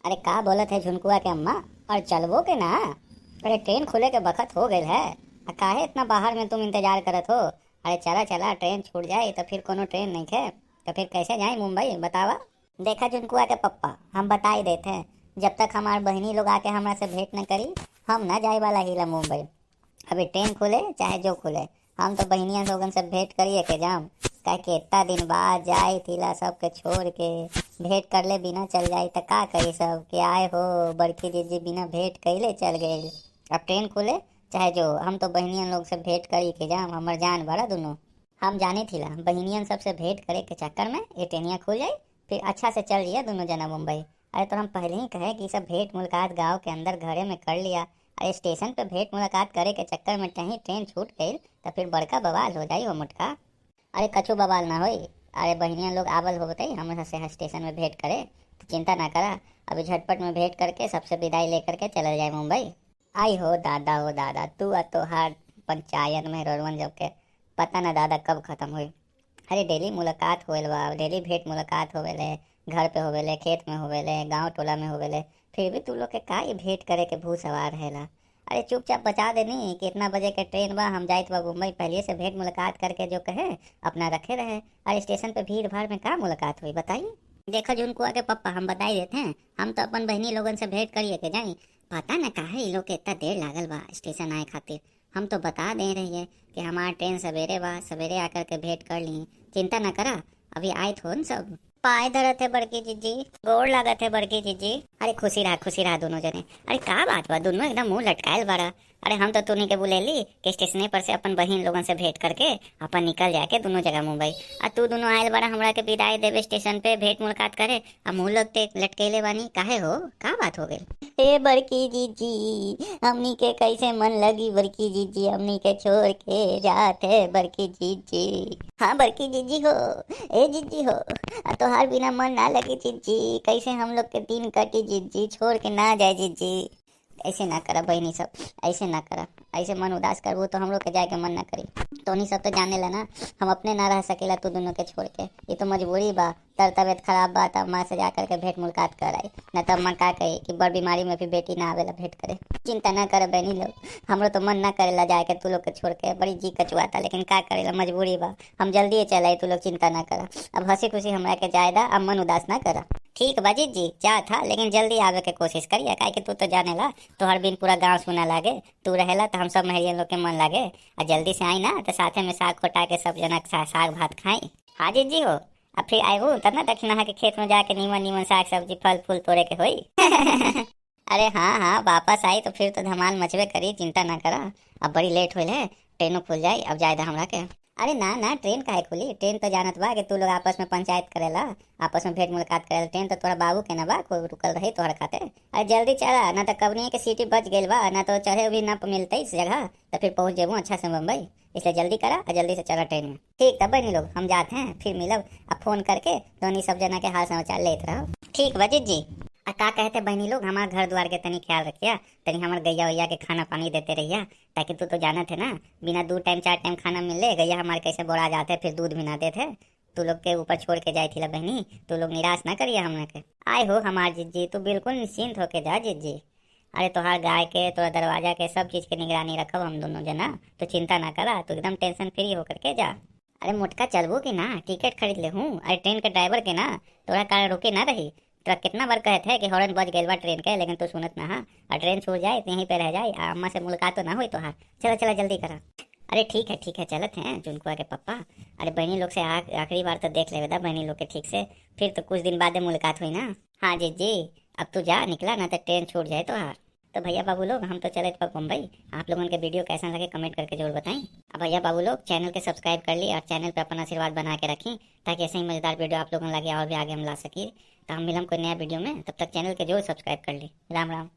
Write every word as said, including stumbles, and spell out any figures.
अरे का बोलत है झुनकुआ के अम्मा, और चलबो के ना? अरे ट्रेन खुले के बखत हो गइल है, आ काहे इतना बाहर में तुम इंतजार करत हो? अरे चला चला, ट्रेन छूट जाए तो फिर कोनो ट्रेन नहीं खे, तो फिर कैसे जाए मुंबई, बतावा? देखा झुनकुआ के पप्पा, हम बताई देत हैं, जब तक हमार बहिनी लोग आके हमरा से भेंट न करी, हम ना जाए वाला हीला मुंबई। अभी ट्रेन खुले चाहे जो खुले, हम तो बहिनिया लोगन से भेंट करिए के जाम, काहे कि इतना दिन बाद जाए थीला सबके छोड़ के, भेंट कर ले बिना चल जाए तो का कही सब कि आए हो बड़की जीजी बिना भेंट कइले चल गए। अब ट्रेन खुले चाहे जो, हम तो बहिनियन लोग से भेंट करी के जाम, हमर जान बड़ा दोनों। हम जाने थीला बहिनियन सबसे भेंट करे के चक्कर में ये ट्रेनिया खुल जाई, फिर अच्छा से चल लिया दोनों जना मुंबई। अरे तो हम पहले ही कहे कि सब भेंट मुलाकात गांव के अंदर घरे में कर लिया। अरे स्टेशन पे भेंट मुलाकात करे के चक्कर में कहीं ट्रेन छूट गई तो फिर बड़का बवाल हो जाई हो मोटका। अरे कछु बवाल ना होई। अरे बहिनिया लोग आवल होते हमरे से स्टेशन में भेंट करे, तो चिंता ना करा। अभी झटपट में भेंट करके सबसे विदाई लेकर के चलल जाए मुंबई। आई हो दादा, हो दादा, तू आ तोहार पंचायत में रोरवन जब के पता ना दादा कब खत्म होई। अरे डेली मुलाकात होवेल बा, डेली भेंट मुलाकात होवेले, घर पे होवेले, खेत में होवेले, गांव टोला में होवेले, फिर भी तू लोग के का ये भेंट करे के भूत सवार रहेला? अरे चुपचाप बचा देनी कि इतना बजे के ट्रेन बा, हम जाइत बा मुंबई, पहले से भेंट मुलाकात करके जो कहे अपना रखे रहे। अरे स्टेशन पे भीड़ भाड़ में का मुलाकात हुई बताई? देखो झुनकुआ के पप्पा, हम बताई देते हैं, हम तो अपन बहिनी लोगन से भेंट करिए के जाई। पता न काहे ई लोग के इतना देर लागल बा स्टेशन आए खातिर। हम तो बता दे रही है कि हमार ट्रेन सवेरे बा, सवेरे आकर के भेंट कर ली, चिंता न करा, अभी आए थोन सब। पाए धरत है बड़की जीजी, गोड़ लागत है बड़की जीजी। अरे खुशी रहा, खुशी रहा दोनों जने। अरे का बात बा, दोनों एकदम मुंह लटकायल बाड़ा। अरे हम तो तूनी के बुलेली कि स्टेशने पर से अपन बहिन लोगन से भेंट करके अपन निकल जाके दोनों जगह मुंबई। आ तू दोनों आयल बाड़ा हमरा के विदाई देवे स्टेशन पे, भेंट मुलाकात करे, आ मुंह लटके लटकेले बानी काहे हो? का बात हो गई? ए बड़की जीजी, हमनी के कैसे मन लगी बड़की जीजी, हमनी के छोड़ के जात है बड़की जीजी। हाँ बड़की जीजी हो, ए जीजी हो, आ तोहार बिना मन ना लगी जीजी, कैसे हम लोग के दिन कटी जीजी, छोड़ के ना जाए जीजी। ऐसे ना करा बहिनी सब, ऐसे ना करा, ऐसे मन उदास करबू तो हमरो के जाए के मन ना करी। तोनी सब तो जाने ला ना, हम अपने ना रह सकेला तू दोनों के छोड़ के, ये तो मजबूरी बा। तर तबियत खराब बा, तब अम्मा से जा करके भेंट मुलाकात कर आई, न तो अम्मा का कही कि बड़ बीमारी में भी बेटी ना आवेला भेंट करे। चिंता ना करे बहनी लोग, हमरो तो मन ना करेला जाए के तू लोग के छोड़ के, बड़ी जी कचुआता, लेकिन का करेला, मजबूरी बा। हम जल्दी ही चल आई, तू लोग चिंता ना करा। अब हंसी खुशी हमरा के जाए दा, अब मन उदास ना करा। ठीक बा जीजी, जा था, लेकिन जल्दी आवे के कोशिश करिया, काहे कि तू तो जाने ला, तोहर बिन पूरा गांव सुना लागे। तू रहेला तो हम सब महरियन लोग के मन लागे। आ जल्दी से आई ना, तो साथे में साग खोटा के सब जना सा-, साग भात खाई। हाँ जीजी हो, अब फिर आएबू तब ना दक्षिणहा के खेत में जाके नीमन नीमन साग सब्जी फल फूल तोड़े के होई। अरे हाँ हाँ, वापस आई तो फिर तो धमाल मचबे करी, चिंता ना करा। अब बड़ी लेट होइल है, ट्रेनो खुल जाई, अब जाए दा हमरा के। अरे ना ना, ट्रेन काहे खुली? ट्रेन तो जानत बा कि तू लोग आपस में पंचायत करेला, आपस में भेंट मुलाकात करेला। ट्रेन तो तोरा बाबू के ना बा, कोई रुकल रही तोहर खाते। अरे जल्दी चला, ना तो कवनी के सीटी बच गइल बा, ना तो चढ़े भी ना मिलते इस जगह, तो फिर पहुँच जेबू अच्छा से मुंबई। इसलिए जल्दी करा और जल्दी से चला ट्रेन में। ठीक, तब बहनी लोग हम जाते हैं, फिर मिलब। अब फोन करके दोनों सब जना के हाल समाचार लेत रहो। ठीक बा जीजी। आ का कहते बहनी लोग, हमार घर द्वार के तनी ख्याल रखिया, तनी हमार गैया वैया के खाना पानी देते रहिया, ताकि तू तो जानत है ना, बिना दो टाइम चार टाइम खाना मिले गैया हमार कैसे बोरा जाते, फिर दूध भी ना देते। तू लोग के ऊपर छोड़ के जाए थी ला बहनी, तू लोग निराश ना करिया हमरा के। आए हो हमार जीजी, तू बिल्कुल निश्चिंत होके जा जीजी। अरे तोहार गाय के, तोरा दरवाजा के, सब चीज के निगरानी रखब हम दोनों जना, तो चिंता ना करा, तू एकदम टेंशन फ्री होकर के जा। अरे मोटका चलबू कि ना, टिकट खरीद ले हूँ। अरे ट्रेन के ड्राइवर के ना, तोरा कारण रुके ना रही। तोरा कितना बार कहत है कि हॉर्न बज गइल बा ट्रेन के, लेकिन तू सुनत ना हा। और ट्रेन छूट जाए तो यहीं पे रह जाए, आ अम्मा से मुलाकात तो ना होई तोहार। चला चला जल्दी करा। अरे ठीक है ठीक है, चलत हैं झुनकुआ के पप्पा। अरे बहनी लोग से आ-, आखिरी बार तो देख लेवे दा बहनी लोग के ठीक से, फिर तो कुछ दिन बाद मुलाकात हुई ना। हाँ जीजी, अब तू जा निकला ना तो ट्रेन छूट जाए तोहार। तो भैया बाबू लोग, हम तो चलत बा बम्बई। आप लोगन के वीडियो कैसन लगे कमेंट करके जरूर बताएं। अब भैया बाबू लोग चैनल के सब्सक्राइब कर ली और चैनल पे अपन आशीर्वाद बना के रखें, ताकि ऐसे ही मजेदार वीडियो आप लोगन लगे और भी आगे हम ला सकी। तो हम मिलम कोई नया वीडियो में, तब तक चैनल के जरूर सब्सक्राइब कर ली। राम राम।